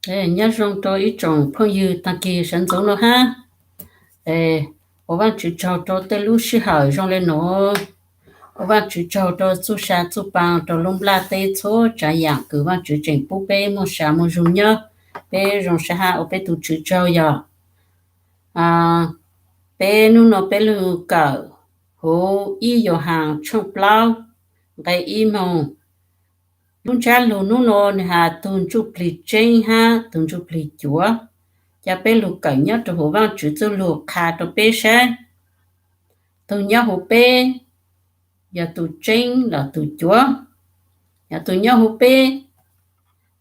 Nyob zoo rau ib tsoom phooj ywg tag kis sawv ntxov no hab. Ua Vaajtswv tsaug rau tej lub sij hawm zoo le nuav. Ua Vaajtswv tsaug rau txuj sa txuj paa rau lub nplaj teb txhua tsaav yaam kws Vaajtswv tseem pub peb muaj sa muaj zug nyob. Peb zoo sab hab ua peb tug Tswv tsaug yog. Peb nub nua peb lug kawm huv ib Yauhaas tshooj plaub nqe ib moog. Lub ntsab lug nub nua nwg has tug ntsuj plig tseeb hab tug ntsuj plig cuav. Ca peb lug kawm nyob rua huv Vaajtswv txuj lug qha rua peb saib, tug nyob huv peb yog tug tseeb los tug cuav. Yog tug nyob huv peb,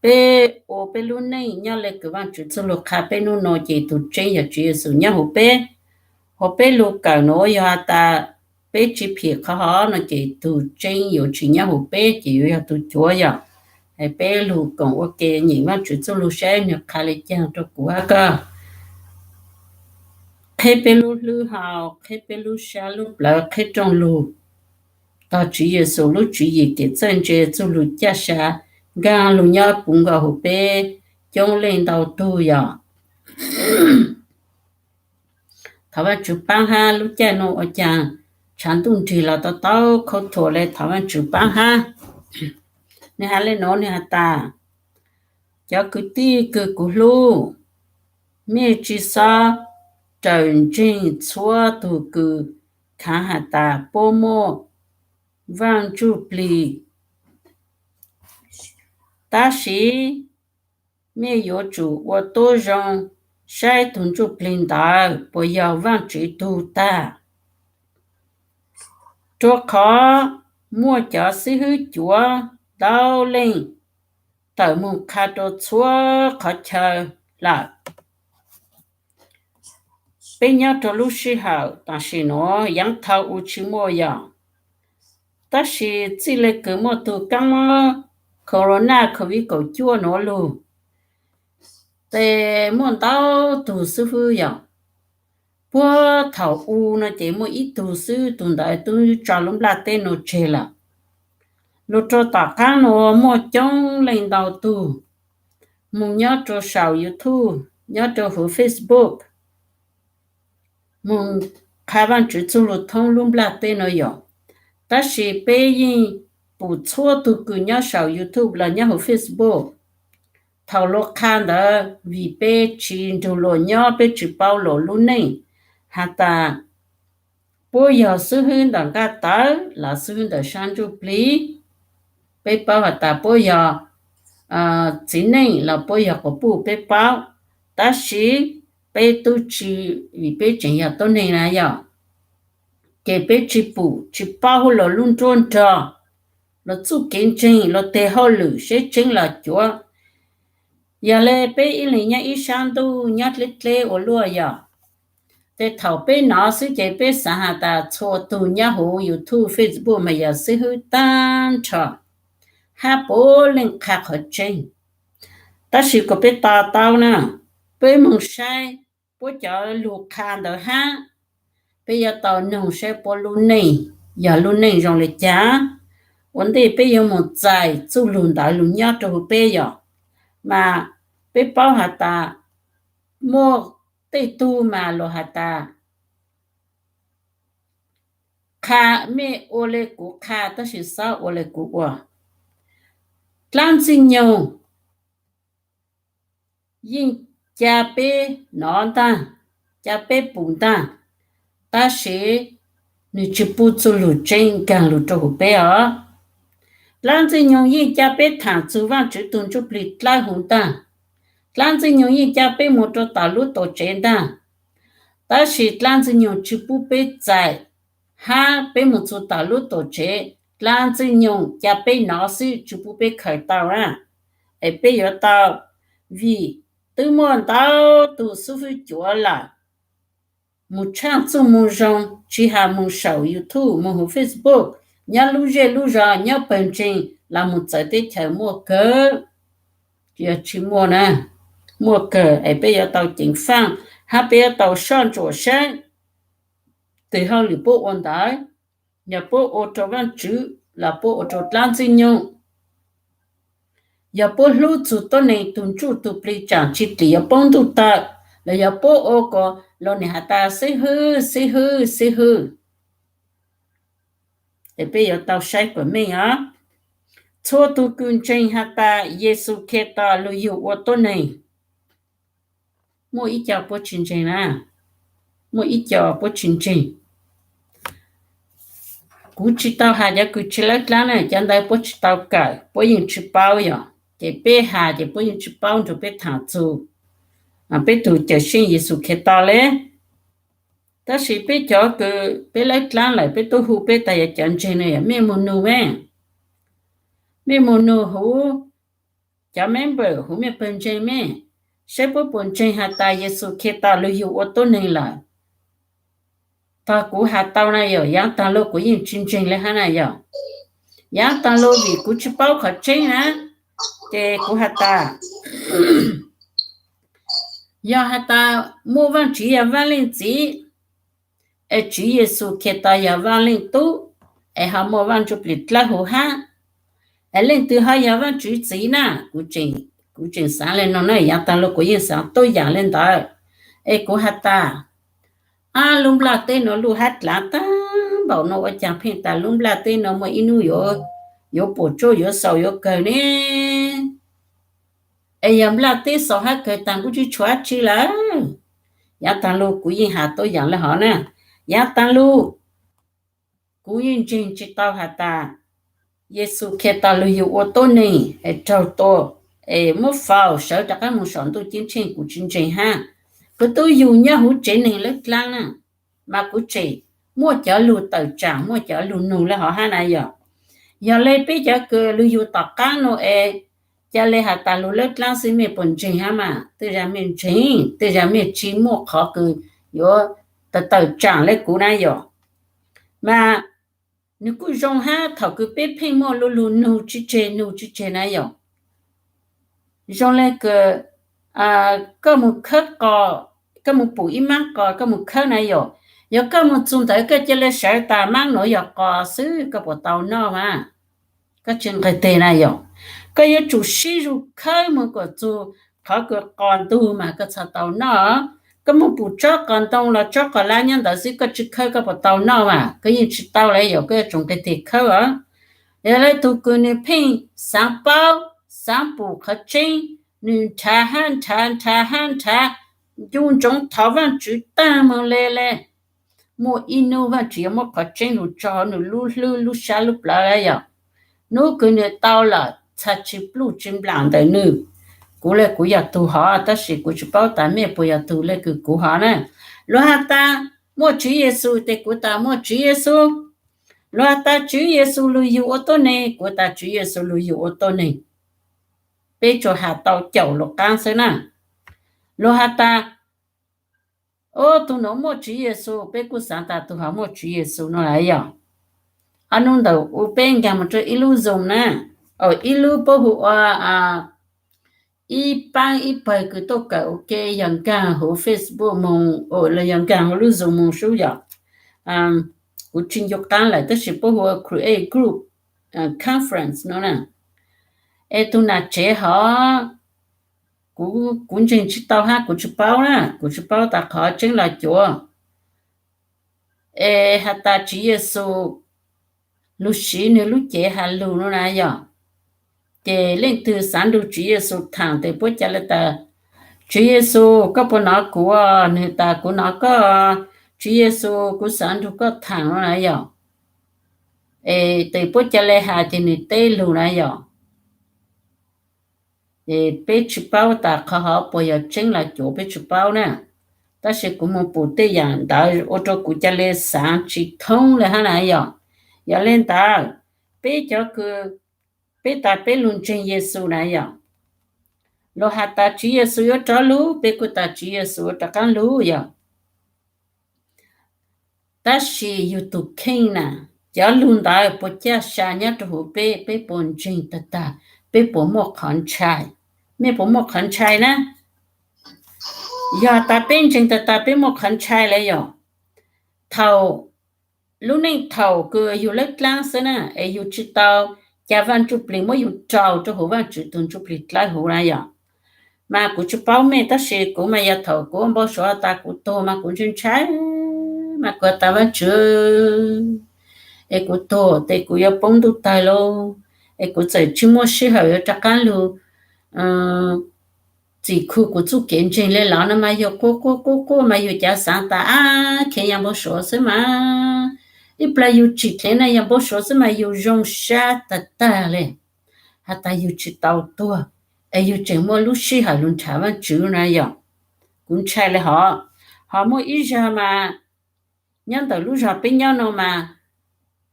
peb ua peb lub neej nyob le kws Vaajtswv txuj lug qha peb nub nua ces tug tseeb yog Tswv Yexus nyob huv peb. Huv peb lug kawm nua yog has tas peb tsi phim qhov hov no ces tug tseeb yuav tsi nyob huv peb ces yuav yog tug cuav yog. Peb lug koom ua ke nyeem Vaajtswv txuj lug saib nwg qha le caag rua kuv hab koj. Qheb peb lub hlwb hau, qheb peb lub sab lub plawv, qheb rooj lug tog Tswv Yexus lub tswv yim kev txawj ntse txuj lug caj sa nkaag lug nyob puv nkaus huv peb coob leej ntau tug yog. Thov Vaajtswv paab hab lub caij nuav ua caag tshav ntuj nrig los tau tau khaub thuas le thov Vaajtswv paab hab. Nwg has le nuav nwg has tas, cov kwv tij kws kuv hlub, mej tsi xob raws ntseeg txhua tug kws khaav has tas puab muaj Vaaj Ntsuj Plig, tab sis mej yuav tsum ua tuab zoo saib tug ntsuj plig ntawd puas yog Vaajtswv tug tag. Rua qhov muaj cov xib hwb cuav ntau leej tawm moog qha rua txhua qhov chaw lawm. Peb nyob rua lub sij hawm tam sim nuav yaav thaus u tsi muaj yog, tab sis txij le kws muaj tug kaab mob corona covid kaum cuaj nuav lug, tes muaj ntau tug xib hwb yog. Puag thaum u no ces muaj ib tug xwb, tug ntawd tub tso lub nplaj teb nuav tseg lawm. Lug rua tom qaab nuav muaj coob leej ntau tug moog nyob rua saum YouTube, nyob rua huv Facebook, moog qha Vaajtswv txuj lug thoob lub nplaj teb nuav yog. Tab sis peb yeej pum txhua tug kws nyob saum YouTube los nyob huv Facebook. Thaum luag qha ntawd vim peb tsi nrug luag nyob, peb tsi paub luag lub neej, has tas puab yog xib hwb ntawm nqaj tawv los xib hwb ntawm sab ntsuj plig. Peb paub has tas puab yog txiv neej los puab yog quas puj peb paub, tab sis peb tub tsi, vim peb tseem yog tuab neeg na yog, ces peb tsi pum tsi paub hab luag lub nruab nrog, luag txuj kev ntseeg, luag teg hauj lwm seb tseeb los cuav. Yog le peb ib leeg nyob ib sab ntuj nyob dleb dleb ua luaj yog. Tes thaum peb nov xwb ces peb xaav has tas txhua tug nyob huv YouTube, Facebook mas yog xib hwb taag nrho, hab puav leej qha qhov tseeb. Tab sis kuas peb to taub na, peb moog saib puab cov lug qha ntawd hab, peb yuav tau noog saib puab lub neej yog lub neej zoo le caag. Ua ntej peb yuav moog txais txuj lug ntawd lug nyob rua huv peb yog, mas peb paub has tas muaj tej tug mas luag has tas qha, mej ua le kuv qha tab sis xob ua le kuv ua. Dlaab Ntxwg Nyoog yeej ca peb nov ntaag, ca peb pum ntaag, tab sis nwg tsi pub txuj lug tseeb nkaag lug rua huv peb os. Dlaab Ntxwg Nyoog yeej ca peb thaam txug Vaajtswv tug ntsuj plig dlawb huv ntaag. Dlaab Ntxwg Nyoog yeej ca peb moog rua tom lub tuam tsev ntaag, tab sis Dlaab Ntxwg Nyoog tsi pub peb txais, hab peb moog txug tom lub tuam tsev, Dlaab Ntxwg Nyoog ca peb nov xwb tsi pub peb khaws tau na. Es peb yuav tau, vim twb muaj ntau tug xib fwb cuav lawm moog tshaaj txuj moo zoo, tsi has moog saum YouTube, moog huv Facebook, nyob lub zej lub zog, nyob pawg ntseeg los moog txawv teb chaws muaj kawg. Yog tsi muaj na, muaj kawg es peb yuav tau ceev faaj hab peb yuav tau soj ntsuam saib tes hauj lwm puab ua ntawd, yog puab ua rua Vaajtswv los puab ua rua Dlaab Ntxwg Nyoog. yog puab hlub txug tuab neeg tug ntsuj tug plig tsaam tsi dlim yuav poob ntuj tawm, los yog puab ua kom luas nwg has tas xib hwb, xib hwb, xib hwb. Es peb yuav tau saib kuas meej os. Txhua tug kws ntseeg has tas Yexus Khetos lug yug ua tuab neeg, muaj ib co puab tsi ntseeg na, muaj ib co puab tsi ntseeg. Kuv tsi tau has cov kws tsi lawb dlaab na, cov ntawd puab tsi tau kawm, puab yeej tsi paub yog, ces peb has ces puab yeej tsi paub nrug peb thaam txug peb tug Cawm Seej Yexus Khetos le. Tab sis peb cov kws peb lawb dlaab lawm peb tub hu peb tas yog cov ntseeg no yog mej moog nug mej, mej moog nug huv cov member huv mej pawg ntseeg mej, saib puab puas ntseeg has tas Yexus Khetos lug yug ua tuab neeg lawm. Tog kuv has tau na yog, yaav taag lug kuv yeej tsi ntseeg le hab na yog. Yaav taag lug vim kuv tsi paub qhov tseeb na, ces kuv has tas yog has tas muaj Vaajtswv yog Vaaj Leej Txiv, es Tswv Yexus Khetos yog Vaaj Leej Tub, es ho muaj Vaaj Ntsuj Plig dlawb huv hab, es leej twg ho yog Vaajtswv Txiv na? Kuv tseem xaav le nuav na, yaav taag lug kuv yeej xaav tuab yaam le ntawd. Es kuv has tas, ab, lub nplaj teb nuav luj hab dlaav taag npaum no ua caag pheej tas lub nplaj teb nuav muaj ib nub yuav puam tsuaj yuav xaus yuav kawg ne? Es yog nplaj teb xaus hab kawg taag kuj tsi tshuav dab tsi lawm. Yaav taag lug kuv yeej has tuab yaam le hov na. Yaav taag lug kuv yeej ntseeg tsi tau has tas Yexus Khetos lug yug ua tuab neeg es raug tua, es muab faus sawv rov qaab moog saum ntuj ceeb tsheej, kuv tsi ntseeg hab. Kuv tub yug nyob huv tsev neeg lawb dlaab na, mas kuv tseem muaj cov lug tawm tsaam, muaj cov lug nug le hov hab na yog. Yog le peb cov kws lug yug tom qaab nuav es, ca le has tas lug lawb dlaab xwb mej puas ntseeg hab mas? Tej zag mej ntseeg, tej zag mej tsi muaj qhov kws yuav tawm tsaam le kuv na yog. Mas nws kuj zoo hab thaum kws peb pheej muaj lu lug nug tsi tseg nug tsi tseg na yog. Zoo le kws koj moog khawb qos, koj moog pum ib maab qos koj moog khawb na yog. Yog koj moog txug ntawd koj ca le sawv tas maab nuav yog qos xwb koj puas tau noj mas? Koj tsi nqeg teg na yog. Koj yuav tsum sib zug khawb moog kom txug qhov kws qos ntug mas koj txhad tau noj. Koj moog pum tsob qos ntoo los tsob qos lab nyob ntawd xwb koj tsi khawb koj puas tau noj mas? Koj yeej tsi tau le yog, koj yuav tsum nqeg teg khawb os. Yog le tug kws nws pheej xaav paub, xaav pum qhov tseeb, nws nrhav hab nrhav nrhav hab nrhav, ncu ntsoov thov Vaajtswv taag moog le le. Muaj ib nub Vaajtswv yuav muab qhov tseeb lug tso huv nws lub hlwb lub sab lub plawv le yog. Nub kws nws tau lawm txhad tsi pluj tsi nplaam ntawm nws. Kuv le kuv yog tug hov tab sis kuv tsi paub tas mej puas yog tug le kws kuv hov na. Luag has tas muaj Tswv Yexus tes kuv tas muaj Tswv Yexus. Luag has tas Tswv Yexus lug yug ua tuab neeg, kuv tas Tswv Yexus lug yug ua tuab neeg. Peb tsuas has tau caum lug qaab xwb na. Luag has tas ub, tug nuav muaj Tswv Yexus, peb kuj xaav tas tug hov muaj Tswv Yexus no lawm yog. Ob nub ntawd u peb nkaag moog rua ib lub Zoom na, ib lub puab hu ua ib paab ib pawg kws tuaj kawm ua ke yog nkaag huv Facebook moog los yog nkaag huv lub Zoom moog sub yog. Kuv tsi ncu qaab lawm tab sis puab hu ua Create Group Conference no na. Es tug nam tsev hov, kuv ntseeg tsi tau hab kuv tsi paub na, kuv tsi paub tas qhov tseeb los cuav. Es has tas Tswv Yexus lug siv nwg lub cev has lug no na yog. Ces leej twg xaav nrug Tswv Yexus thaam tes puab ca le tas, Tswv Yexus koj puas nov kuv? Nwg tas kuv nov koj. Tswv Yexus kuv xaav nrug koj thaam no na yog. Es tes puab ca le has ces nwg teb lug na yog. Peb tsi paub tas qhov hov puas yog tseeb los cuav peb tsi paub na. Tab sis kuv moog pum tej yaam ntawd ua rua kuv ca le xaav tsi thoob le hab na yog. Yog le ntawd, peb cov kws peb tas peb lug ntseeg Yexus na yog, luag has tas Tswv Yexus yuav rov lug, peb kuj tas Tswv Yexus yuav rov qaab lug yog. Tab sis yug tug kheej na, cov lug ntawd puas caj sa nyob rua huv peb, peb puas ntseeg tag tag, peb puas muaj qhov ntshai? Mej puas muaj qhov ntshai na? Yog tas peb ntseeg tag tag peb muaj qhov ntshai le yog? Thaum lub neej thaum kws yug lawb dlaab xwb na es yug tsi tau cas Vaj Ntsuj Plig muab yus rau rau hauv Vajtswv tus ntsuj plig dlawb huv na yom. Mas kuv tsis paub mej tab sis kuv mas yog thaum kuv ua npau suav tas kuv tuag mas kuv ntshai ntshai, mas kuv tas Vajtswv, es kuv tuag tes kuv yuav poob ntuj tawg lauj, es kuv txawm tsis muaj sij hawm yuav rov qab lug txim khu kuv txuj kev ntseeg le los no mas yog quaj quaj quaj quaj mas yus cav xaav tas ab kheev yog npau suav xwb mas, ib plag yus tsim dheev na yog npau suav xwb mas yus zoo sab tag tag le, has tas yus tsis tau tuag, es yus tseem muaj lub sij hawm lug nrhav Vajtswv na yom. Kuv ntshai le hov. Ho muaj ib zag mas nyob ntawm lub zog peb nyob no mas,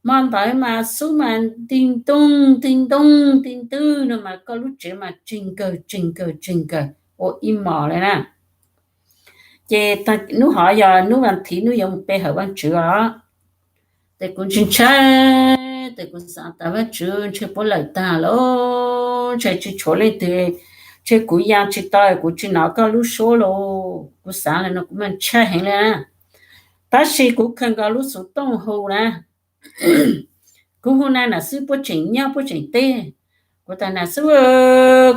hmo ntawd mas xub mas nti ntooj nti ntooj nti ntwg no mas koj lub tsev mas tseg nkawg tseg nkawg tseg nkawg ua ib mos le na. Ces hnub hov yog hnub vas thiv hnub yuav mus pe hawm Vajtswv os. Tes kuv ntshai ntshai, tes kuv xaav tas Vajtswv ntshe puab lawm tag lauj, ntshe tsis tshuav leej twg, ntshe kuv ya tsis tau, kuv tsis nov koj lub suab lauj. Kuv xaav le no kuv mas ntshai heev le na. Tab sis kuv khaws nkaus lub xuv tooj hu na, kuv hu na, nam xwb puab tseem nyob puab tseem teb. Kuv tas nam xwb,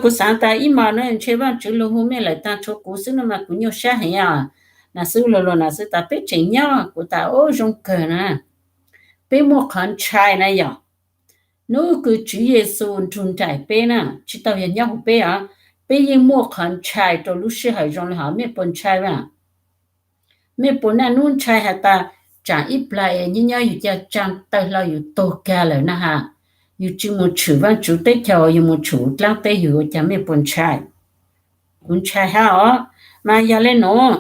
kuv xaav tas ib mos no ntshe Vajtswv lug hu mej lawm tag tshuav kuv xwb no mas kuv nyuaj sab heev os. Nam xwb lug lug nam xwb tas peb tseem nyob. Kuv tas ub zoo kawg na, peb muaj qhov ntshai na yom. Hnub kws Tswv Yexus nrug nraim peb na, tsis tau yog nyob huv peb os, peb yeej muaj qhov ntshai rau lub sij hawm zoo le hov. Mej puas ntshai mas? Mej puas naj nub ntshai has tas tsaam ib plag es nyob nyob yus ca tsaa tawg hlo yus tuag kag lawm na has, yus tsis mus tshwm Vaajtswv teb chaws, yus mus tshwm dlaab teb yus ua cas? Mej puas ntshai? Kuv ntshai hab os. Mas yog le nuav,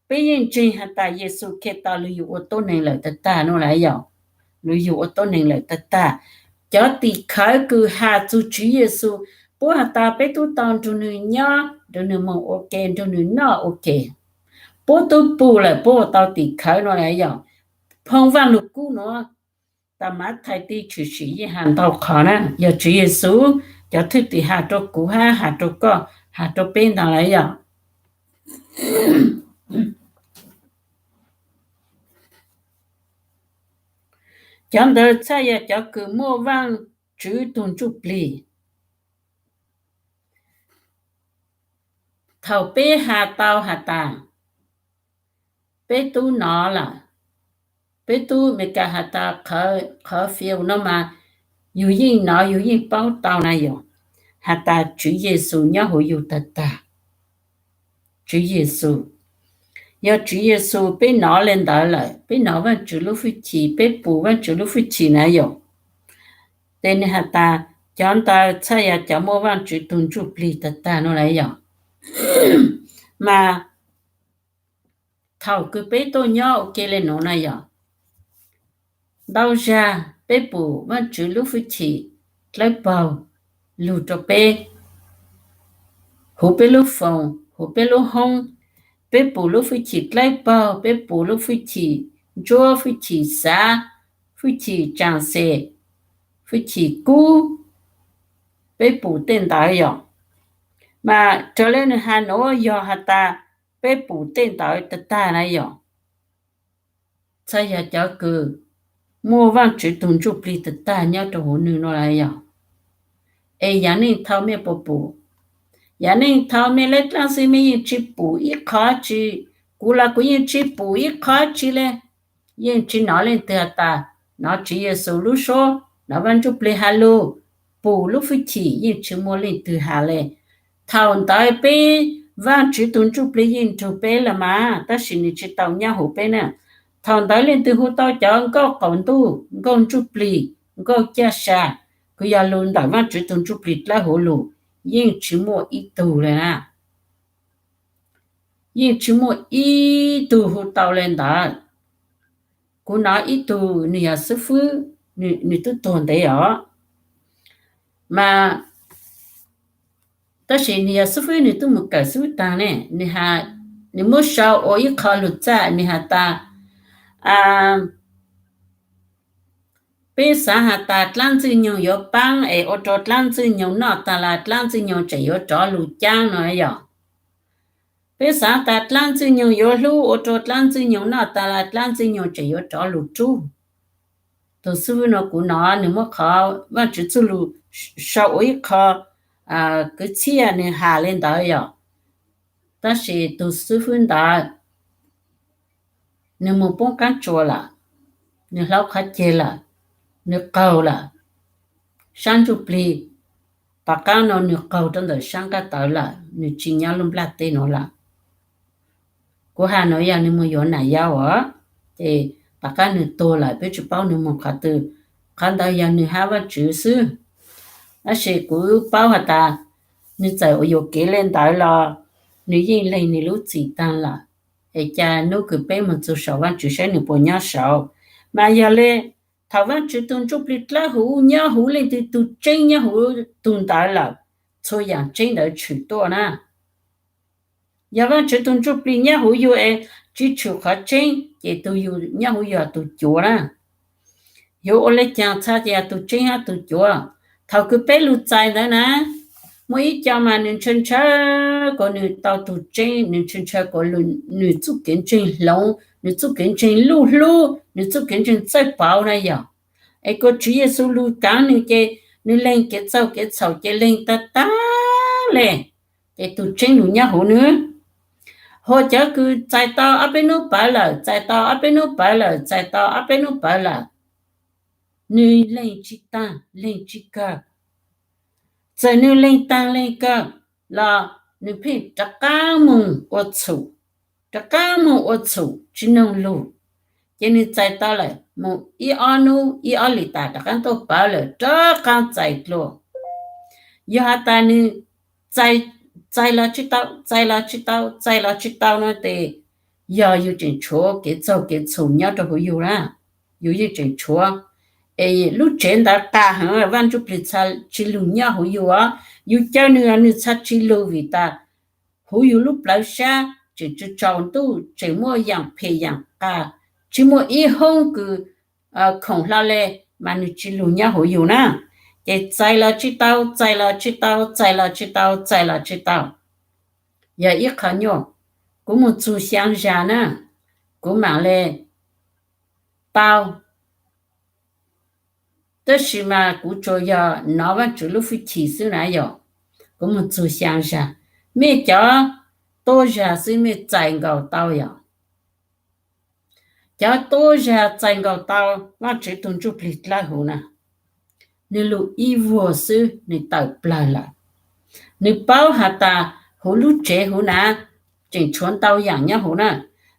peb yeej ntseeg has tas Yexus Khetos lug yug ua tuab neeg lawm tag tag no lawm yom. Lug yug ua tuab neeg lawm tag tag. Cov tim khawv kws has txug Tswv Yexus, puab has tas peb tub tau nrug nwg nyob, nrug nwg moog ua ke, nrug nwg noj ua ke. Puab tub pum lawm puab ua tau tim khawv no lawm yom. Phoo Vaaj Lug Kub nuav, tas Mathais ti tshwm sim yeej has ntau qhov na, yog Tswv Yexus cov thwj tim has rau kuv hab has rau koj, has rau peb ntag lawm yom. Cov ntawd txhaj yog cov kws muaj Vaajtswv tug ntsuj plig. Thaum peb has tau has tas, peb tub nov lawm, peb tub Meskas has tas qhov fiav no mas yug yeej nov yug yeej paub tau na yom, has tas Tswv Yexus nyob huv yug tag tag. Tswv Yexus, yog Tswv Yexus peb nov le ntawd lawm, peb nov Vaajtswv lub fwj chim, peb pum Vaajtswv lub fwj chim na yom. Tes nwg has tas cov ntawd txhaj yog cov muaj Vaajtswv tug ntsuj plig tag tag no lawm yom. Mas thaum kws peb tuaj nyob ua ke le nuav na yom, ntau zag peb pum Vaajtswv lub fwj chim dlawb paug lug rau peb, huv peb lub foos, huv peb lub hoob, peb pum lub fwj chim dlawb paug, peb pum lub fwj chim ntsuab, fwj chim xav, fwj chim tsaam xem, fwj chim kub, peb pum tej ntawd yom. Mas raws le nwg has nuav yog has tas peb pum tej ntawd tag tag na yom, txhaj yog cov kws muaj Vaajtswv tug ntsuj plig tag tag nyob rau huv nwg no lawm yom. Es yav neej thau mej puas pum? Yav neej thau mej lab dlaab xwb mej yeej tsi pum ib qho tsi, kuv los kuv yeej tsi pum ib qho tsi le. Yeej tsi nov leej twg has tas, nov Tswv Yexus lub suab, nov Vaaj Ntsuj Plig has lug, pum lub fwj chim, yeej tsi muaj leej twg has le. Thaum ntawd peb Vaajtswv tug ntsuj plig yeej nrug peb lawm mas, tab sis nwg tsi tau nyob huv peb na. Thaum ntawd leej twg hu tau cov nkauj qaum ntuj, nkauj ntsuj plig, nkauj caj sa, kws yog lug ntawm Vaajtswv tug ntsuj plig dlawb huv lug, yeej tsi muaj ib tug le na. Yeej tsi muaj ib tug hu tau le ntawd. Kuv nov ib tug nwg yog xib fwb, nwg tub tuag ntev os. Mas tab sis nwg yog xib fwb, nwg tub mus kawm xib fwb taag ne, nwg muab sau ua ib qho lug txaj, nwg has tas, peb xaav has tas dlaab ntxwg nyoog yuav paab es ua rua dlaab ntxwg nyoog noj taag lawm, dlaab ntxwg nyoog tseem yuav rov lug caab no yog. Peb xaav tas dlaab ntxwg nyoog yuav hlub ua rua dlaab ntxwg nyoog noj taag lawm, dlaab ntxwg nyoog tseem yuav rov lug rub. Tus xib fwb no kuv hnov nws muab qhov Vajtswv txuj lug sau ua ib qho kwv txhiaj nws has li ntawd yom. Tab sis tus xib fwb ntawd nws mus poob qaab tsua lawm, nws hlaub qhov ceg lawm, nws qaug lawm, sab ntsuj plig tom qaab no nws qaug rau ntawm sab nqaj tawv lawm, nws tsis nyob lub nplaj teb nuav lawm. Kuv has nuav yog nws mus yuav nam yau os, ces tom qaab nws tuag lawm peb tsis paub nws mus qhov twg, qhov ntawd yog nws hab Vajtswv xwb. Tab sis kuv paub has tas nws txawm ua yuam kev li ntawd los nws yeej leeg nws lub txim taag lawm. Es ca nub kws peb mus txug saum Vajtswv saib nws puas nyob saud. Mas yog le thaum Vajtswv tug ntsuj plig dlawb huv nyob huv leej twg tug tseeb nyob huv tug ntawd lawm, txhua yaam tseeb ntawd tshwm tuaj na. Yog Vajtswv tug ntsuj plig nyob huv yug es tsis tshwm qhov tseeb ces tug yug nyob huv yug tug cuav na. Yuav ua le caag txhaj tug tseeb hab tug cuav? Thaum kws peb lug txais ntawd na, muaj ib co mas nws ntshaw ntshaw kom nws tau tug tseeb, nws ntshaw ntshaw kom nws txuj kev ntseeg hloov, nws txuj kev ntseeg luj hlub, nws txuj kev ntseeg txawj pauv na yog. Es kom Tswv Yexus lug kaav nws ces nws leeg kev txaug kev txhaum ces leeg tag tag le, ces tug tseeb lug nyob huv nws. Ho cov kws txais tau ob peb nub pawv lawm, txais tau ob peb nub pawv lawm, txais tau ob peb nub pawv lawm, nws leeg tsis taag leeg tsis kawg. Txawm nws leeg taag leeg kawg los nws pheej rov qaab moog ua txhum, rov qaab moog ua txhum tsis noog lug. Ces nws txais tau lawm mus ib ob nub ib ob lis tas rov qaab tuaj pawv lawm rov qaab txais dlua. Yog has tas nws txais los tsis tau, txais los tsis tau, txais los tsis tau no tes yog yug tseem tshuav kev txaug kev txhum nyob rau huv yug na, yug yeej tseem tshuav. Es lub tsev ntawd qas heev, Vaj Ntsujplig txhaj tsis lug nyob huv yug os. Yug caw nws, nws txhaj tsis lug vim tas huv yug lub plawv sab tseem tsis tsaus ntuj, tseem muaj yaam phem yaam qas, tsis muaj ib hoob kws khoom hlo le, mas nws tsis lug nyob huv yug na. Ces txais los tsis tau, txais los tsis tau, txais los tsis tau, txais los tsis tau. Yog ib qho nyuaj, kuv mus txug xyaa zag na, kuv maam le tau. Tab sis mas kuv tsuas yog nov Vaajtswv lub fwj chim xwb na yog, kuv mus txug xyaa zag. Mej cov tuab zag xwb mej txais nkaus tau yog. Cov tuab zag txais nkaus tau Vaajtswv tug ntsuj plig dlawb huv na, nwg lug ib vuag xwb nwg tawm plawg lawm. Nwg paub has tas huv lub tsev huv na tseem tshuav ntau yaam nyob huv na.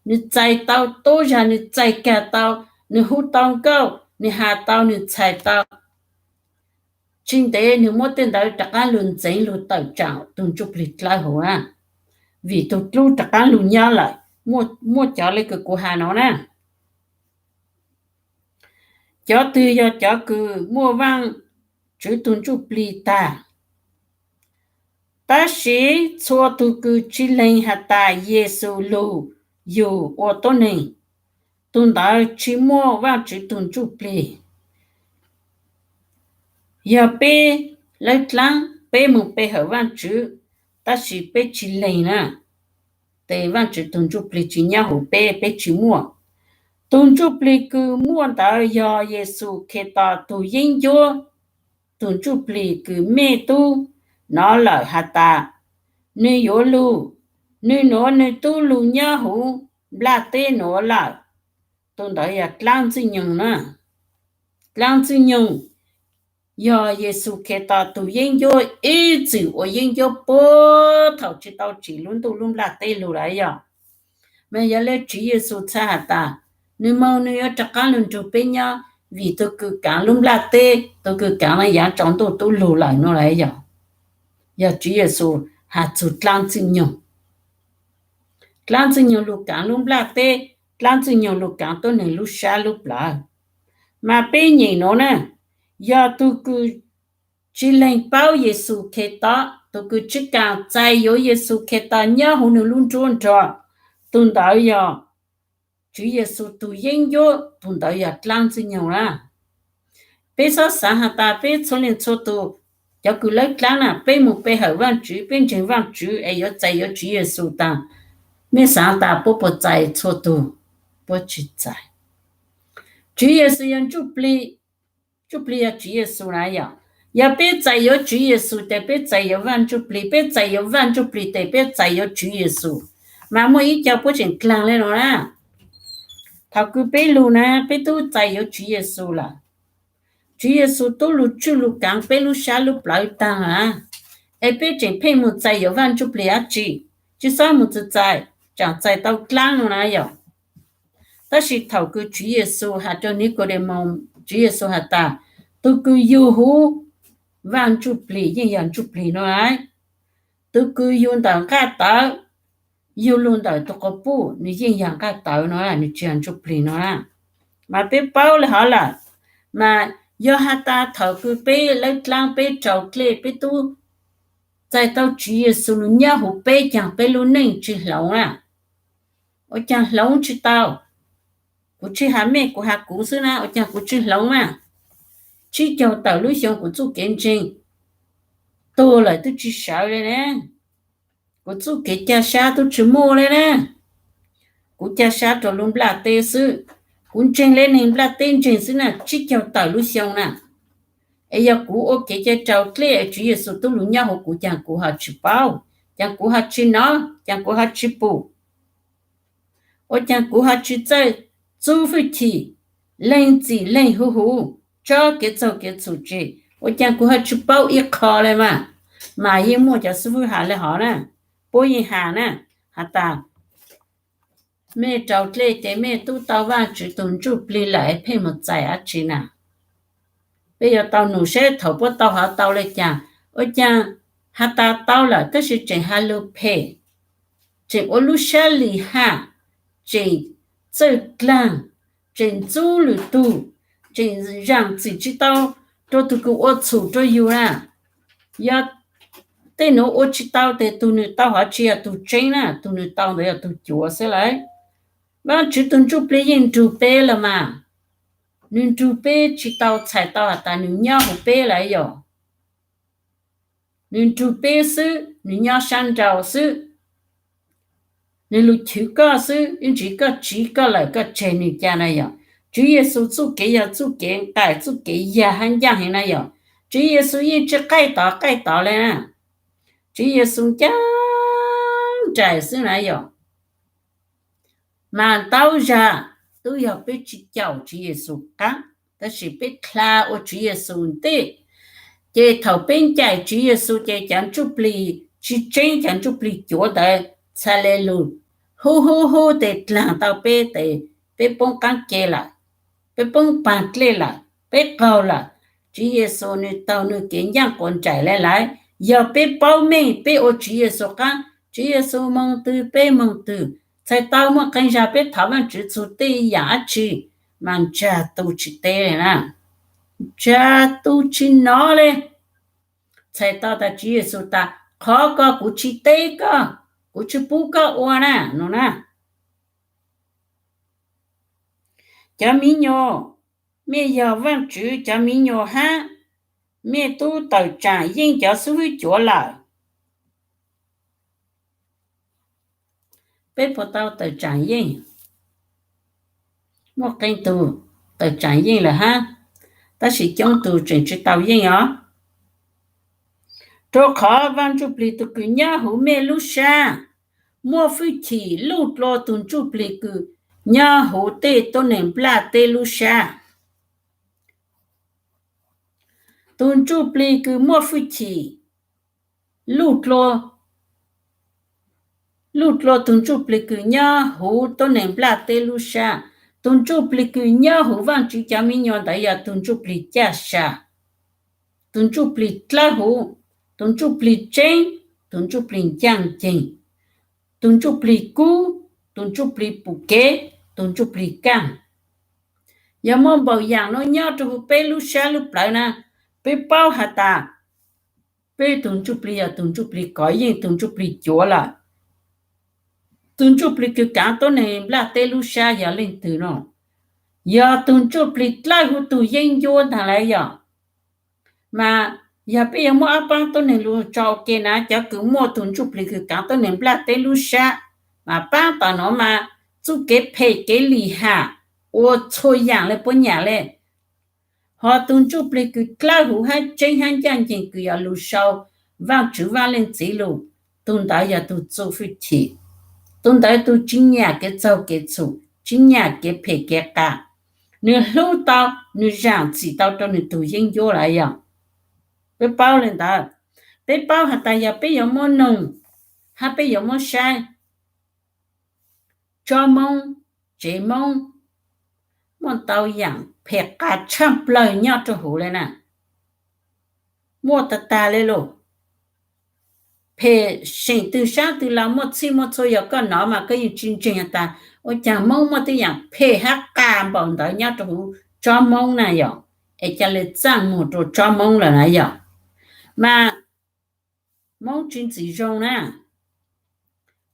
Nwg txais tau tuab zag, nwg txais kag tau, nwg hu tau nkauj, nwg has tau, nwg txhais tau. Tsis ntev nwg muab tej ntawd rov qaab lug ntxeev lug tawm tsaam tug ntsuj plig dlawb huv na, vim tug dlub rov qaab lug nyob lawm. Muaj cov le kws kuv has no na, cov twg yog cov kws muaj Vaajtswv tug ntsuj plig tag. Tab sis txhua tug kws tsi lees has tas Yexus lug yug ua tuab neeg, tug ntawd tsi muaj Vaajtswv tug ntsuj plig. Yog peb lawb dlaab peb moog pe hawm Vaajtswv, tab sis peb tsi lees na, tes Vaajtswv tug ntsuj plig tsi nyob huv peb, peb tsi muaj. Tug ntsuj plig kws muaj ntawd yog Yexus Khetos tug yeeb ncuab, tug ntsuj plig kws mej tub nov lawm has tas nwg yuav lug, nwg nuav nwg tub lug nyob huv nplaj teb nuav lawm. Tug ntawd yog dlaab ntxwg nyoog na. Dlaab ntxwg nyoog yog Yexus Khetos tug yeeb ncuab ib txwm ua yeeb ncuab puag thaum tsi tau tsim lub ntuj lub nplaj teb lug lawm yog. Mas yog le Tswv Yexus txhaj has tas nwg moog nwg yuav rov qaab lug nrug peb nyob, vim tug kws kaav lub nplaj teb, tug kws kaav yav tsaus ntuj tub lug lawm no lawm yog. Yog Tswv Yexus has txug dlaab ntxwg nyoog. Dlaab ntxwg nyoog lug kaav lub nplaj teb, dlaab ntxwg nyoog lug kaav tuab neeg lub sab lub plawv. Mas peb nyeem nuav na, yog tug kws tsi lees paub Yexus Khetos, tug kws tsi kaam txais yuav Yexus Khetos nyob huv nwg lub nruab nrog, tug ntawd yog Tswv Yexus tug yeeb ncuab, tug ntawd yog dlaab ntxwg nyoog na. Peb xob xaav has tas peb txhua leej txhua tug, cov kws lawb dlaab na peb moog pe hawm Vaajtswv, peb ntseeg Vaajtswv es yuav txais yuav Tswv Yexus taag, mej xaav tas puab puas txais txhua tug? Puab tsi txais. Tswv Yexus yog Ntsuj Plig, Ntsuj Plig yog Tswv Yexus na yom. Yog peb txais yuav Tswv Yexus ces peb txais yuav Vaj Ntsuj Plig, peb txais yuav Vaj Ntsuj Plig ces peb txais yuav Tswv Yexus. Mas muaj ib co puab tseem dlaag le nuav na. Thaum kws peb lug na, peb tub txais yuav Tswv Yexus lawm. Tswv Yexus tub lug tswj lug kaav peb lub sab lub plawv taag na, es peb tseem pheej moog txais yuav Vaj Ntsuj Plig dlaab tsi? Tsi xob moog txais, tsaam txais tau dlaab nuav na yom. Tab sis thaum kws Tswv Yexus has rua Nikaudemaus, Tswv Yexus has tas, tug kws yug huv Vaj Ntsuj Plig yeej yog Ntsuj Plig nuav lawm. Tug kws yug ntawm nqaj tawv, yug lug ntawm tug quas puj, nwg yeej yog nqaj tawv nuav, nwg tsi yog Ntsuj Plig nuav na. Mas peb paub le hov lawm, mas yog has tas thaum kws peb lawb dlaab peb rau dlej peb tub txais tau Tswv Yexus nwg nyob huv peb caag peb lub neej tsi hloov na. Ua caag hloov tsi tau? Kuv tsi has mej, kuv has kuv xwb na, ua caag kuv tsi hloov na? Tsib caug tawm lub xyoo kuv txuj kev ntseeg tuag lawm tub tsi sawv le na. Kuv txuj kev ca sab tub tsi muaj le na. Kuv ca sab rua lub nplaj teb xwb, kuv ntseeg le neeg nplaj teb ntseeg xwb na, tsib caug tawm lub xyoo na. Es yog kuv ua kev cai rau dlej Tswv Yexus tub lug nyob huv kuv, caag kuv ho tsi paub, caag kuv ho tsi nov, caag kuv ho tsi pum, ua caag kuv ho tsi txawj txub fwj chim, leeg txim leeg huv huv, tsob kev txaug kev txhum tseg, ua caag kuv ho tsi paub ib qho le mas? Mas yeej muaj cov xib fwb has le hov na, puab yeej has na, has tas, mej rau dlej ces mej tub tau Vaajtswv tug Ntsuj Plig lawm es pheej moog txais dab tsi na? Peb yuav tau num seb thaum puab tau hov tau le caag. Ua caag has tas tau lawm tab sis tseem has lug phem, tseem ua lub sab lim haj, tseem txawj dlaag, tseem ntxub lwm tug, tseem zaam txim tsi tau rua tug kws ua txhum rua yug na. Yog tej nuav ua tsi tau tes tug nwg tau hov tsi yog tug tseeb na, tug nwg tau ntawd yog tug cuav xwb lawm. Vaajtswv tug Ntsuj Plig yeej nrug peb lawm mas, nwg nrug peb tsi tau txhais tau has tas nwg nyob huv peb lawm yom. Nwg nrug peb xwb, nwg nyob sab nraud xwb, nwg lug chwv koj xwb, ib ntsis koj tsiv koj lawm koj tseg nwg ca na yom. Tswv Yexus txuj kev yog txuj kev nqaim txuj kev yag hab ncaaj heev na yom. Tswv Yexus yeej tsi qaij tod qaij tod le na. Tswv Yexus ncaaj nraim xwb na yom. Mas ntau zag tub yog peb tsi caum Tswv Yexus qaab, tab sis peb dlha ua Tswv Yexus ntej. Ces thaum peb ncaim Tswv Yexus ces cov ntsuj plig tsi tseeb, cov ntsuj plig cuav ntawd txhaj le lug hub hub hub tes dlaag tau peb tes peb poob qaab ke lawm, peb poob paag dlej lawm, peb qaug lawm. Tswv Yexus nwg taug nwg kev ncaaj quas nraim le lawm. Yog peb paub meej peb ua Tswv Yexus qaab, Tswv Yexus moog twg peb moog twg, txhais tau muaj qee zag peb thov Vaajtswv txug tej yaam dab tsi mas ntsag tu tsi teb le na, ntsag tu tsi nov le. Txhais tau tas Tswv Yexus tas qhov ko kuv tsi teb koj, kuv tsi pub koj ua na no na. Cov miv nyuas, mej yog Vaajtswv cov miv nyuas hab, mej tub tawm tsaam yeej cov xib hwb cuav lawm. Peb puas tau tawm tsaam yeej? Muaj qee tug tawm tsaam yeej lawm hab, tab sis coob tug tseem tsi tau yeej os. Rua qhov Vaaj Ntsuj Plig tug kws nyob huv mej lub sab muaj fwj chim luj dlua tug ntsuj plig kws nyob huv tej tuab neeg nplaj teb lub sab. Tug ntsuj plig kws muaj fwj chim luj dlua, luj dlua tug ntsuj plig kws nyob huv tuab neeg nplaj teb lub sab. Tug ntsuj plig kws nyob huv Vaajtswv cov miv nyuas ntawd yog tug ntsuj plig caj sam, tug ntsuj plig dlawb huv, tug ntsuj plig tseeb, tug ntsuj plig ncaaj nceeg, tug ntsuj plig kub, tug ntsuj plig pum kev, tug ntsuj plig kaaj. Yog muaj npaum yaam nuav nyob rua huv peb lub sab lub plawv na, peb paub has tas peb tug ntsuj plig yog tug ntsuj plig kov yeej tug ntsuj plig cuav lawm. Tug ntsuj plig kws kaav tuab neeg nplaj teb lub sab yog leej twg no? Yog tug ntsuj plig dlawb huv tug yeeb ncuab ntaag lawm yog. Mas yog peb yuav muab ob paab tuab neeg lug tso ua ke na, cov kws muaj tug ntsuj plig kws kaav tuab neeg nplaj teb lub sab, mas paab tom nuav mas txuj kev phem kev lim ham, ua txhua yaam le puab nyam le. Ho tug ntsuj plig kws dlawb huv hab tseeb hab ncaaj nceeg kws yog lug sau Vaajtswv Vaaj Leej Txiv lug, tug ntawd yog tug txuj fwj chim. Tug ntawd tug tsi nyam kev txaug kev txhum, tsi nyam kev phem kev qas. Nwg hlub tau, nwg zaam txim tau rua nwg tug yeeb ncuab lawm yog. Peb paub le ntawd, peb paub has tas yog peb yuav muab noog hab peb yuav muab saib, tsob Moob, tsev Moob muaj ntau yaam phem qas tshaaj plawg nyob rua huv le na. Muaj tag tag le lug. Phem seem twg saab twg los muaj txhij muaj txhua, yog koj nov mas koj yeej tsi ntseeg has tas ua caag Moob muaj tej yaam phem hab qas npaum ntawd nyob rua huv tsob Moob na yog. Es ca le txaaj muag rua tsob Moob lawm na yog. Mas Moob tsi ntxim zoo na.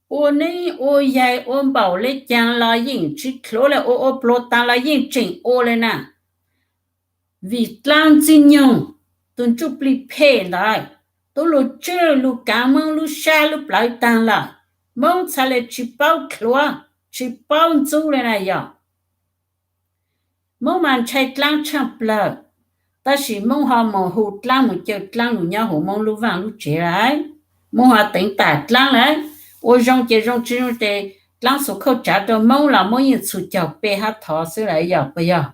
Ua neeb ua yaig ua npaum le caag los yeej tsi dlhuav le, ua ua pluav taag los yeej tseem ua le na. Vim dlaab ntxwg nyoog, tug ntsuj plig phem ntawd, tub lug tswj lug kaav Moob lub sab lub plawv taag lawm, Moob txhad le tsi paub dlhuav, tsi paub ntxub le na yog. Moob mas ntshai dlaab tshaaj plawg, tab sis Moob ho mus hu dlaab mus caw dlaab lug nyob huv Moob lub vaaj lub tsev lawm. Moob ho teev tam dlaab lawm. Ua zoo ces zoo, tsi zoo ces dlaab xuas khauj tsav rua Moob los Moob yeej txhus caug pe hab thov xwb lawm yog puas yog?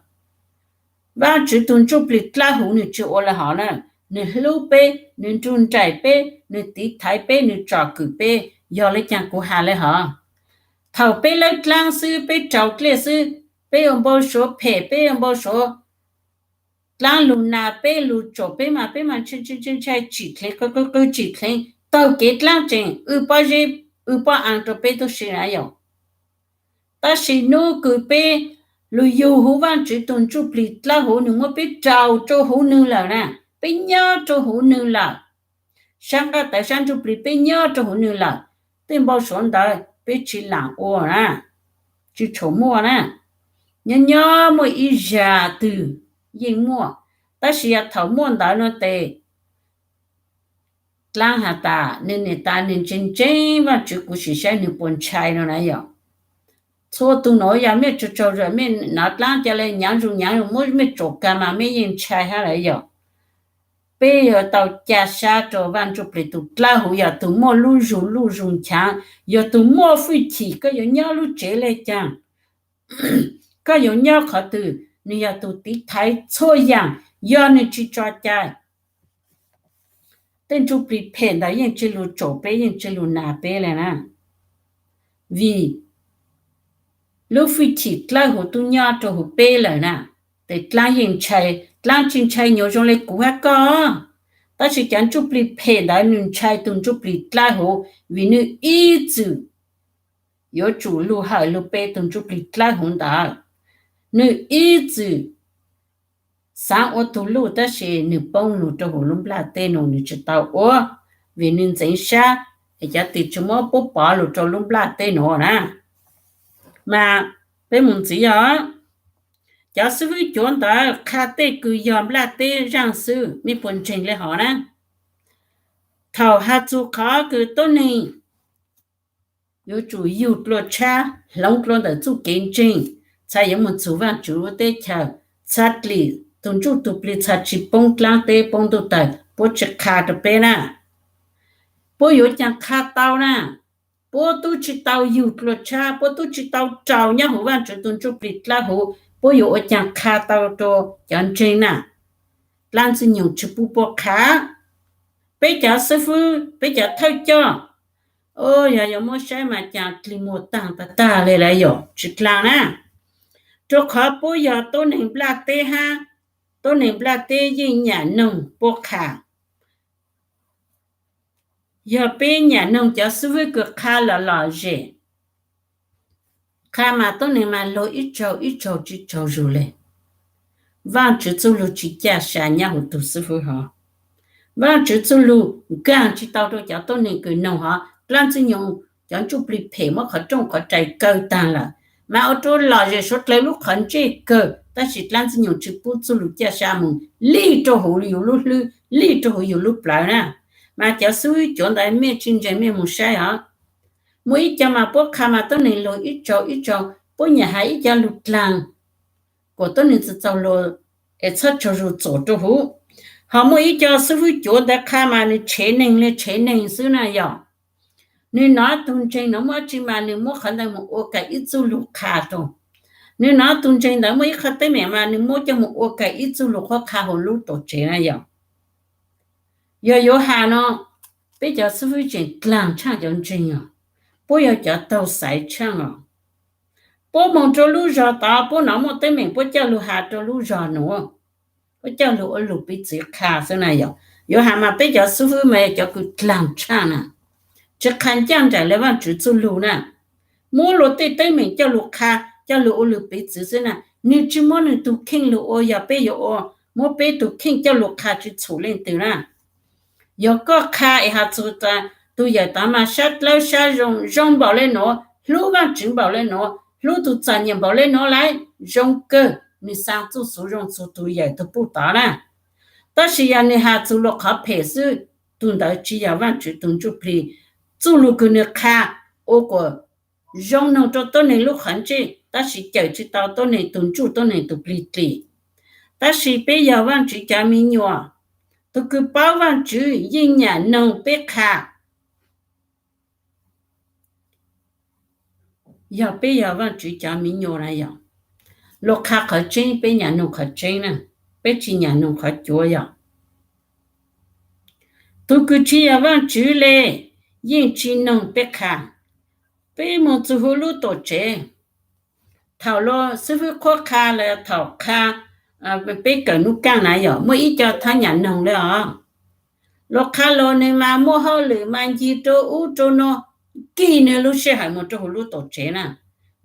Vaajtswv tug ntsuj plig dlawb huv nwg tsi ua le hov na. Nwg hlub peb, nwg nrug nraim peb, nwg tiv thaiv peb, nwg tsom kwm peb, yog le caag kuv has le hov? Thaum peb lawb dlaab xwb, peb raus dlej xwb, peb yuav npau suav phem, peb yuav npau suav dlaab lug nas peb lug tsaum peb mas peb mas ntshai ntshai tsim dleev, qw qw tsim dleev, taug kev dlaab tseem wb pob zeb wb pob aa rua peb tub si na yog. Tab sis nub kws peb lug yug huv Vaajtswv tug ntsuj plig dlawb huv, nwg muab peb raus rua huv nwg lawm na, peb nyob rua huv nwg lawm, sab nqaj tawv sab ntsuj plig peb nyob rua huv nwg lawm, tej npau suav ntawd peb tsi laam ua na, tsi tshua muaj na. Nyob nyob muaj ib zag twg yeej muaj, tab sis yog thaum muaj ntawd no tes dlaab has tas nwg niam tas nwg ntseeg ntseeg Vaajtswv, kuv sim saib nwg puas ntshai no na yog. Txhua tug nuav yog mej tsaug tsaug zug, mej nov dlaab ca le nyaav zug nyaav zug muab mej tsaum kag mas mej yeej ntshai hab lawm yog. Peb yuav tau ca sab rua Vaaj Ntsuj Plig tug dlawb huv, yog tug muaj lub zug luj zug nchaav, yog tug muaj fwj chim, koj yuav nyob lub tsev le caag, koj yuav nyob qhov twg, nwg yog tug tiv thaiv txhua yaam, yog nwg tsi tso cai, tej ntsuj plig phem ntawd yeej tsi lug tsaum peb, yeej tsi lug nas peb le na. Vim lub fwj chim dlawb huv tub nyob rua huv peb lawm na, tes dlaab yeej ntshai, dlaab tsi ntshai nyuas zoo le kuv hab koj. Tab sis cov ntsuj plig phem ntawd nwg ntshai tug ntsuj plig dlawb huv, vim nwg ib txwm yuav tsum lug hawm lug pe tug ntsuj plig dlawb huv ntawd. Nwg ib txwm xaav ua tug luj tab sis nwg poob lug rua huv lub nplaj teb nuav, nwg tsi tau ua, vim nwg ntxeev sab, es cov twg tsi muab puab pov lug rua lub nplaj teb nuav na. Mas peb mus ntxiv yog, cov xib fwb cuav ntawd qha tej kws yog nplaj teb zaaj xwb, mej puas ntseeg le hov na? Thaum has txug qhov kws tuab neeg yuav tsum yug dlua tshab, hloov dlua ntawm txuj kev ntseeg, txhad yuav moog txug Vaajtswv lub teb chaws, txhad dlim tug ntsuj tug plig, txhad tsi poob dlaab teb poob ntuj tawg, puab tsi qha rua peb na. Puab yuav caag qha tau na? Puab tub tsi tau yug dlua tshab, puab tub tsi tau raug nyob huv Vaajtswv tug ntsuj plig dlawb huv, puab yuav ua caag qha tau rua cov ntseeg na? Dlaab Ntxwg Nyoog tsi pub puab qha. Peb cov xib fwb, peb cov thawj coj, yog yuav muab saib mas caag dlig muag taag tag tag le lawm yog tsi dlaag na. Rua qhov puab yog tuab neeg nplaj teb hab, tuab neeg nplaj teb yeej nyam noog puab qha. Yog peb nyam noog cov xib fwb kws qha lom lom zem, qha mas tuab neeg mas lug ib tsaug ib tsaug tsi tsaug zug le. Vaajtswv txuj lug tsi ca sa nyob huv tug xib fwb hov. Vaajtswv txuj lug nkaag tsi tau rua cov tuab neeg kws noog hov. Dlaab Ntxwg Nyoog cov ntsuj plig phem muab qhov rooj qhov rais kaw taag lawm, mas ua rua lom zem suav dlawg lub qhov ntsej kawg, tab sis Dlaab Ntxwg Nyoog tsi pub txuj lug ca sa moog lig rua huv yug lub hlwb, lig rua huv yug lub plawv na. Mas cov xib fwb cuav ntawd mej tsi ntseeg mej moog saib hov. Muaj ib co mas puab qha mas tuab neeg lug ib tsaug ib tsaug, puab nyam has ib co lug dlaag, kom tuab neeg txaus txaus luag es txhob tsaug zug txuam rau huv. Ho muaj ib co xib fwb cuav ntawd qha mas nws tshev neeg li tshev neeg xwb na yog. Nws hnov tug ntseeg no muaj dab tsi mas nws muab qhov ntawd mus ua kawg ib txuj lug qha rau. Nws hnov tug ntseeg ntawd muaj ib qho teeb meem mas nws muab coj mus ua kawg ib txuj lug qhuab qha hauv lub tuam tsev na yog. Yog yuav has no, peb cov xib fwb tseem dlaag tshaaj cov ntseeg os, puab yog cov taug xaiv tshaaj os. Puab moog rau lub zog tod puab hnov muaj teeb meem puab coj lug has rau lub zog nuav, puab coj lug ua lug piv txwv qha xwb na yog. Yuav has mas peb cov xib fwb mas yog cov kws dlaag tshaaj na, tsi qha ncaaj nraim le Vaajtswv txuj lug na. Muab luag tej teeb meem coj lug qha, coj lug ua lug piv txwv xwb na, nwg tsi muab nwg tug kheej lug ua. Yog peb yuav ua, muab peb tug kheej coj lug qha tsi txhum leej twg na. Yog koj qha es has txug tug yawm tod mas sab dlawb sab zoo, zoo npaum le nuav, hlub Vaajtswv npaum le nuav, hlub tug txom nyem npaum le nuav lawm, zoo kawg, nwg xaa txuj xuv zoo txug tug yawm tug puj tod na. Tab sis yog nwg has txug luag qhov phem xwb, tug ntawd tsi yog Vaajtswv tug ntsuj plig. Txuj lug kws nwg qha ua kom zoo noog rau tuab neeg lub qhov ntsej, tab sis cawm tsi tau tuab neeg tug ntsuj tuab neeg tug plig dlim. Tab sis peb yog Vaajtswv cov me nyuam, tug kws paub Vaajtswv yeej nyam noog peb qha. Yog peb yog Vaajtswv cov me nyuam na yog, luag qha qhov tseeb peb nyam noog qhov tseeb na, peb tsi nyam noog qhov cuav yog. Tug kws tsi yog Vaajtswv le yeej tsi noog peb qha. Peb moog txug huv lub tuam tsev, thaum luag xib fwb qhuab qha los thaum qha, peb kawm nub kaaj na yog muaj ib co thaab nyam noog le os. Luag qha los nwg mas muaj hauj lwm mas ncig rau ub rau no, kig nwg lub sij hawm moog rau huv lub tuam tsev na,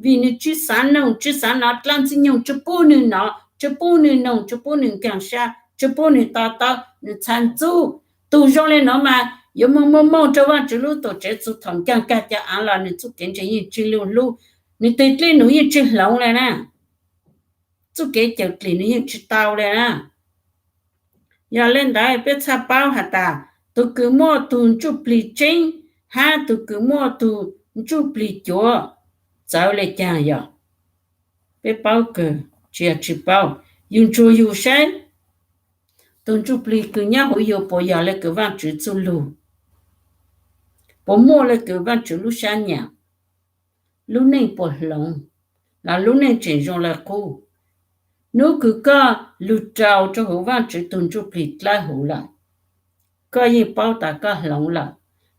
vim nwg tsi xaav noog tsi xaav nov dlaab ntxwg nyoog, tsi pub nwg nov, tsi pub nwg noog, tsi pub nwg nkaag sab, tsi pub nwg to taub, nwg txhaj ntxub. Tug zoo le nuav mas yuav moog moog moog rau Vaajtswv lub tuam tsev txug thaum nkaag kag cov aav los nwg txuj kev ntseeg yeej tsi lug hlub, nwg teg dlej num yeej tsi hloov le na, txuj kev cawm dlim nwg yeej tsi tau le na. Yog le ntawd peb txhaj paub has tas tug kws muaj tug ntsuj plig tseeb hab tug kws muaj tug ntsuj plig cuav txawv le caag yog. Peb paub kawg tsi yog tsi paub, yug ntsuag yug saib tug ntsuj plig kws nyob huv yug puas yog le kws Vaajtswv txuj lug, puas muaj le kws Vaajtswv lub sab nyam, lub neej puas hloov, los lub neej tseem zoo le qub. Nub kws koj lug rau rau huv Vaajtswv tug ntsuj plig dlawb huv lawm, koj yeej paub tas koj hloov lawm,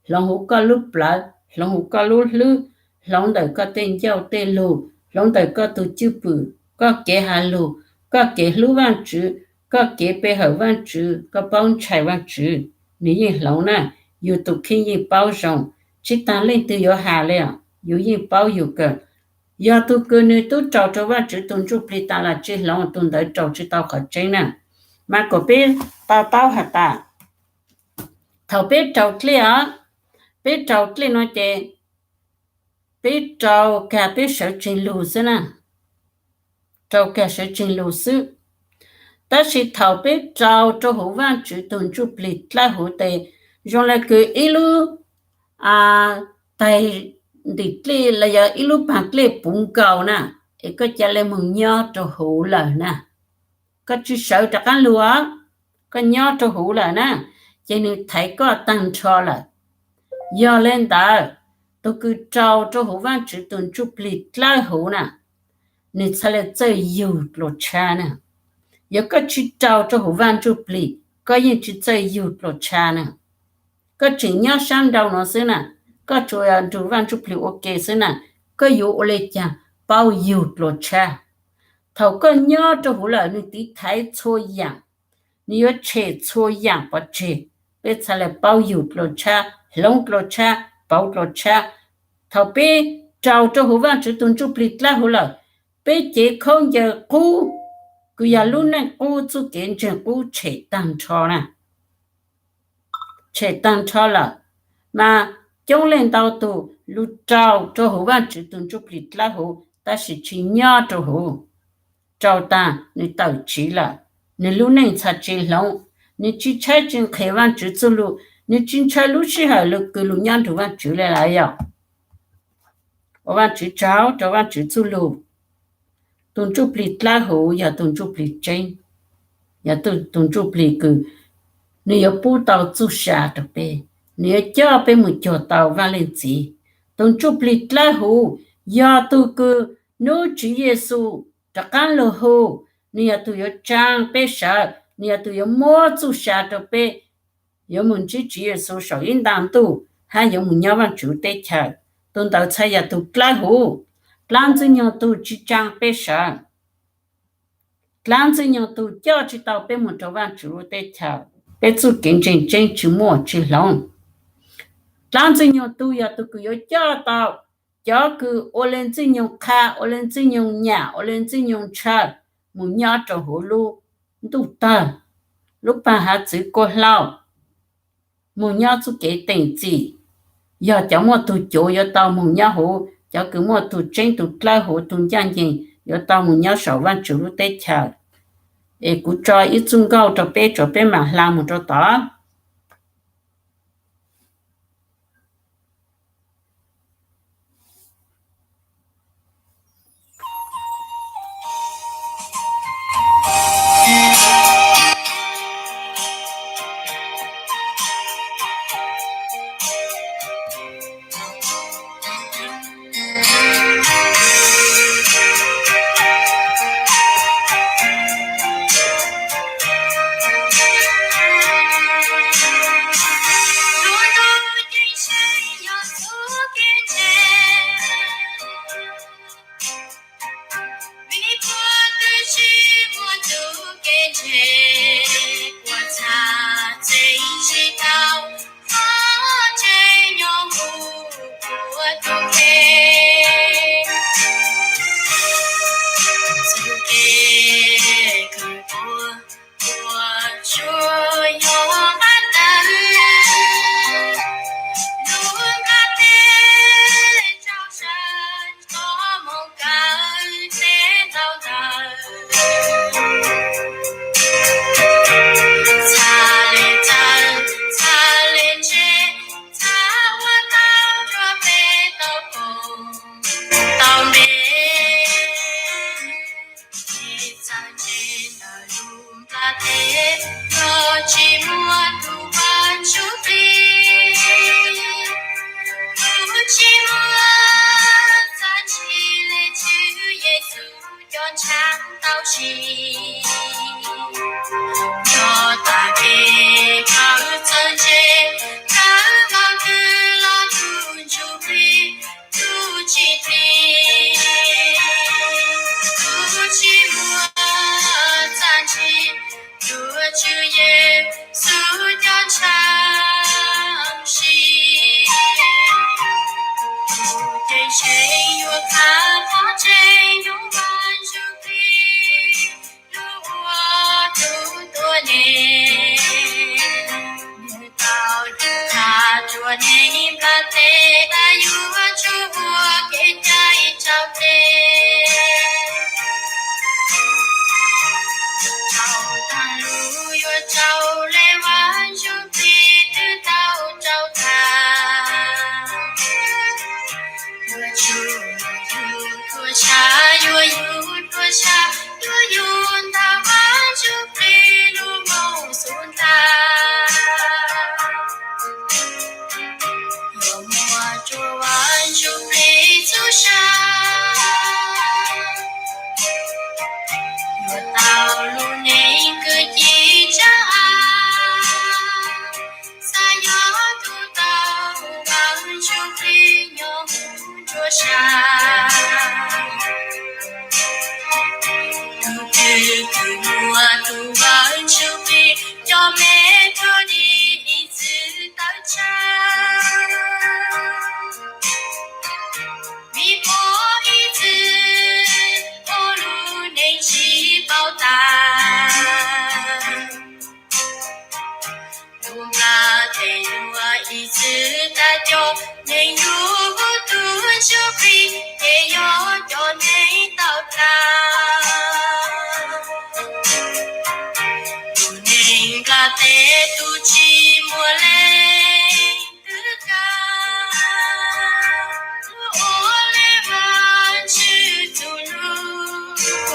hloov huv koj lub plawv, hloov huv koj lub hlwb, hloov ntawm koj tej ncauj tej lug, hloov ntawm koj tug cwj pwm, koj kev has lug, koj kev hlub Vaajtswv, koj kev pe hawm Vaajtswv, koj paub ntshai Vaajtswv, nwg yeej hloov na. Yug tug kheej yeej paub zoo, tsi taag leej twg yuav has le, yug yeej paub yug kawg. Yog tug kws nwg tub rau rau Vaajtswv tug ntsuj plig tas los tsi hloov, tug ntawd rau tsi tau qhov tseeb na. Mas kom peb to taub has tas thaum peb rau dlej os, peb rau dlej no ces peb rau kag peb sawv tseeg lug xwb na, rau kag sawv tseeg lug xwb. Tab sis thaum peb rau rau huv Vaajtswv tug ntsuj plig dlawb huv tes zoo le kws ib lub taig ntim dlej los yog ib lub paag dlej puv nkaus na, es koj ca le moog nyob rau huv lawm na, koj tsi sawv rov qaab lug, koj nyob rau huv lawm na, ces nwg thaiv koj taag nrho lawm. Yog le ntawd, tug kws rau rau huv Vaajtswv tug ntsuj plig dlawb huv na, nwg txhaj le txawj yug dluas tshab na. Yog koj tsi rau rau huv Vaaj Ntsuj Plig, koj yeej tsi txawj yug dluas tshab na. Koj tseem nyob sab nraud nuav xwb na, koj tsuas nrug Vaaj Ntsuj Plig ua ke xwb na, koj yuav ua le caag paub yug dluas tshab? Thaum koj nyob rau huv lawm, nwg tiv thaiv txhua yaam, nwg yuav tshem txhua yaam pov tseg. Peb txhaj le paub yug dluas tshab, hloov dluas tshab, pauv dluas tshab. Thaum peb rau rau huv Vaajtswv tug Ntsuj Plig dlawb huv lawm, peb cev khaub ncaws qub, kws yog lub neej qub, txuj kev ntseeg qub tshem taag nrho na. Tshem taag nrho lawm, mas coob leej ntau tug lug rau rau huv Vaajtswv tug Ntsuj Plig dlawb huv tab sis tsi nyob rau huv. Rau taag nwg tawm tsiv lawm, nwg lub neej txhaj tsi hloov, nwg tsi tshaib tsi nqhis Vaajtswv txuj lug, nwg tsi ntshaw lub sij hawm lug kws lug nyob nrug Vaajtswv le lawm yog. Ua Vaajtswv tsaug rau Vaajtswv txuj lug. Tus ntsuj plig dlawb huv yog tus ntsuj plig tseeb, yog tus ntsuj plig kws nws yuav pub tau txuj sa rau peb, nws yuav coj peb mus cuag tau Vaaj Leej Txiv. Tus ntsuj plig dlawb huv yog tug kws nub Tswv Yexus rov qaab lug hu, nws yog tug yuav tsaa peb sawv, nws yog tug yuav muab txuj sa rau peb, yuav mus ntsib Tswv Yexus saum ib nta ntuj hab yuav mus nyob Vaajtswv teb chaws. Tug ntawd txhad yog tug dlawb huv. Dlaab Ntxwg Nyoog tug tsi tsaa peb sawv. Dlaab Ntxwg Nyoog tug coj tsi tau peb mus rau Vaajtswv lub teb chaws. Peb txuj kev ntseeg tseeb tsi muaj tsi hloov. Dlaab Ntxwg Nyoog tug yog tug kws yuav coj tau cov kws ua le Ntxwg Nyoog qha, ua le Ntxwg Nyoog nyam, ua le Ntxwg Nyoog ntshaw mus nyob rau huv lub ntuj tawg, lub paag hav txwv kuaj hlau, mus nyob txuj kev teem txim. Yog cov muaj tug cuv yuav tau mus nyob huv, cov kws muaj tug tseeb tug dlawb huv tug ncaaj nceeg yuav tau mus nyob saum Vaajtswv lub teb chaws. Es kuv tso ib txuj nkauj rau peb, tsuav peb maam hla mus rau tod. Vim puab twb tsi muaj tug kev ntseeg, puab txhaj txeeb tsi tau qhov tseeb nyob huv puab tug kev. Txuj kev kws puab ua tsuas yog nqaj tawg, lub nqaj teb rau sab tov moog kawm teb ntau ntawd. Txhaj le txawj, txhaj le ntse, txhaj ua tau rua peb tau koom tau npe. Txhaj ntse ntawm lub nplaj teb, yog tsi muaj tug Vaajtswv plig, yog tsi muaj txhaj ntsi le Tswv Yexus cov ntshaw tau si. Yog tas kev kawm txhaj ntse, kawm nkaus twg los tug ntsuj plig tub tsi tig, tub tsi muaj txhaj ntsi, tug Tswv Yexus cov ntshaw si. Tug ceeb tsheej yuav qha qhov tseeb nyob Vaajtswv plig, lub ua tug tuab neeg, nwg tau lug qha rua neeg nplaj teb, yuav tsum ua kev cai rau teb. Rau taag lug yuav rau le Vaajtswv plig twb tau rau taag. Yuav tsum yug tuab tshaj, yuav yug tuab tshaj, yuav yug ntawm Vaajtswv plig lub moog xub ntaag. Yuav muaj rua Vaajtswv plig txuj sa, yuav tau lub neej kws ci tsaab av, xaav yuav tug tau Vaajtswv plig nyob huv nruab sa. Tug twg kws muaj tug Vaajtswv plig, cov me tuab dig ib txwv tawm tsam, vim puab ib txwv ua lub neej tsi paub tas. Lub nplaj teb yuav ib txwv tas cov neeg yug huv tug Ntsuj Plig, ces yog cov neeg tau dlaag. Lub neej nplaj teb tub tsi muaj leej twg kawg, ua le Vaajtswv txuj lug.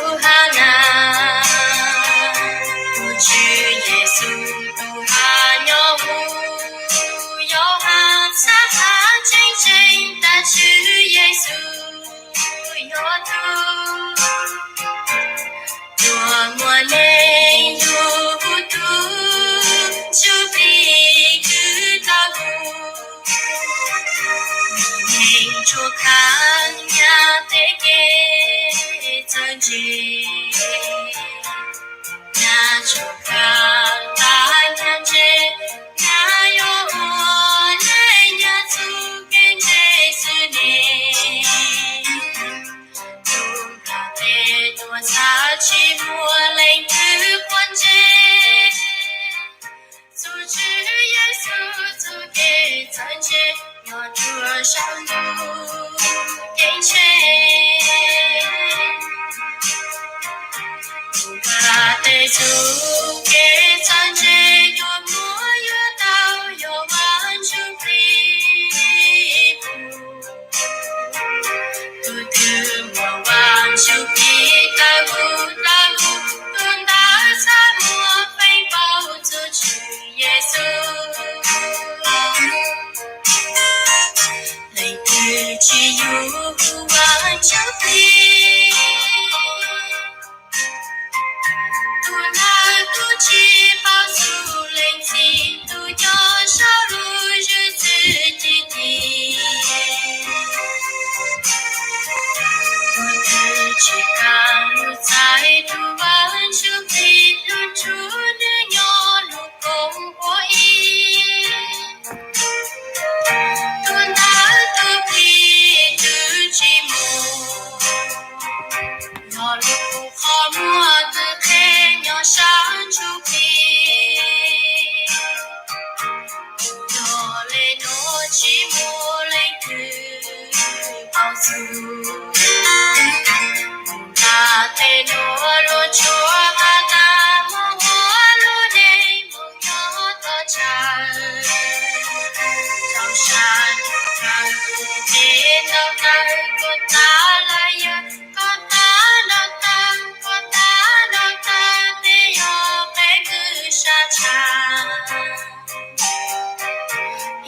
Koj tawg koj tag lawm yog koj tag nrho tawg, koj tag nrho tawg tej yog qeb kwj sab tshaj.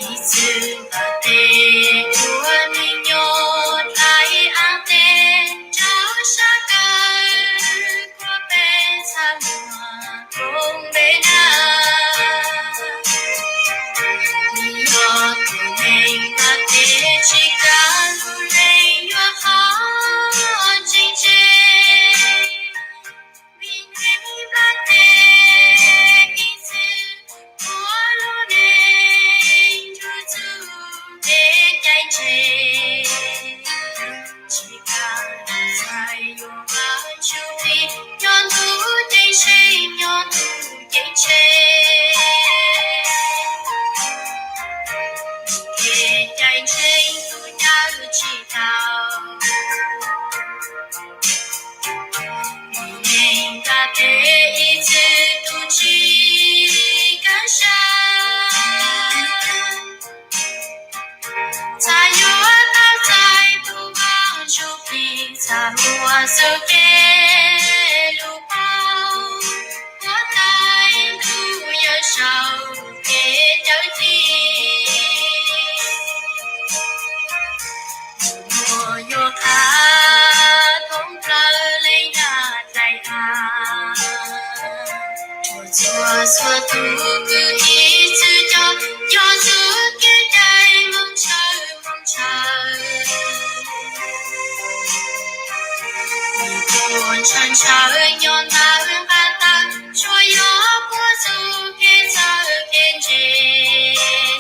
Ib txwm nqa tes ua neeg nyob dai av tes rau sab kawg, khuam peb txhaj muag koom npe na. Nws yog tus neeg nqa tes tsis kam lub neej yuav qhov tseem tseg. Vim neeg nqa tes ib txwm ua lub neej nrug txuj kev cai ntshe. Tsis kam txhais yuav Vaj Ntsuj Plig nyob ntuj ceeb tsheej, nyob ntuj ceeb tsheej. Kev cai ntshe tus ncaws tsis tau. Neeg nqa tes ib txwm tus tsis kam sab. Txhaj yuav tau txais tus Vaj Ntsuj Plig, txhaj muaj txuj kev lub paub, huab tais ntuj yawg saum kev cawm txim. Muaj yuav qha thoob plaws leej nab dlaim av. Txhua txhua tus kwv ib txwm coj, yog txuj kev cai hmoov tshawb hmoov tshawb. Tus ntshaw ntshaw nyob ntawm nqaj tawg, tsuas yog puab txuj kev txawj kev ntse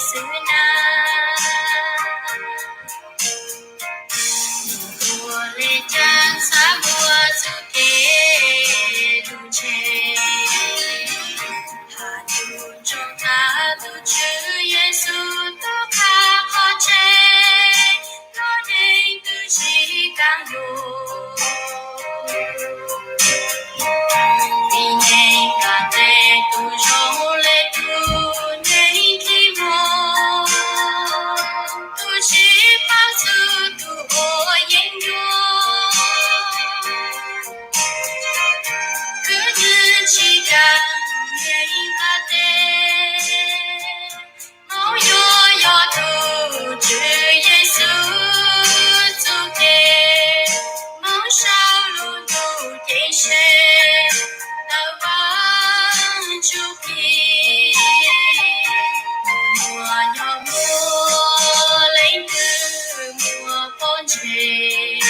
xwb na. Ua le caag txhaj muaj txuj kev lug ntseg, has tug ntsoog tas tug Tswv Yexus tub qha qhov tseeb, lub neej tub tsis kaam lug. Vim neeg nqa tes tug zoo le tug neeg khib mug, tug tsis paub txug tug uas yeeb ncuab. Kws nwg tsis kaam neeg nqa tes, Hmoob yuav yog tug Tswv Yexus txuj kev, Hmoob sau lug ntuj ceeb tsheej ntawm Vaaj Ntsuj Plig. Muaj nyob muaj leej twg muaj pob ntseg,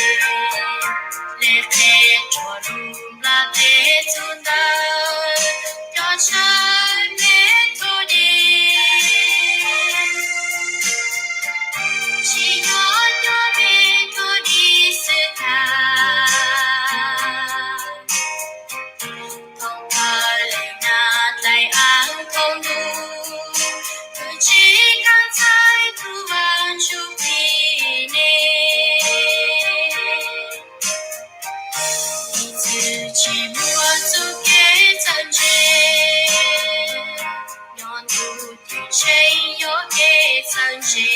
le qe rua lug nplas tes txug ntawm cov tshawb Methodist. Tsis yog cov Methodist xwb tas, thoob plaws leej nab dlaim av thaus ntuj, kws tsis kaam txhais tug Vaaj Ntsuj Plig ne. Ib txwm tsis muaj txuj kev txawj ntse, nyob ntuj ceeb tsheej yuav kev txawj ntse.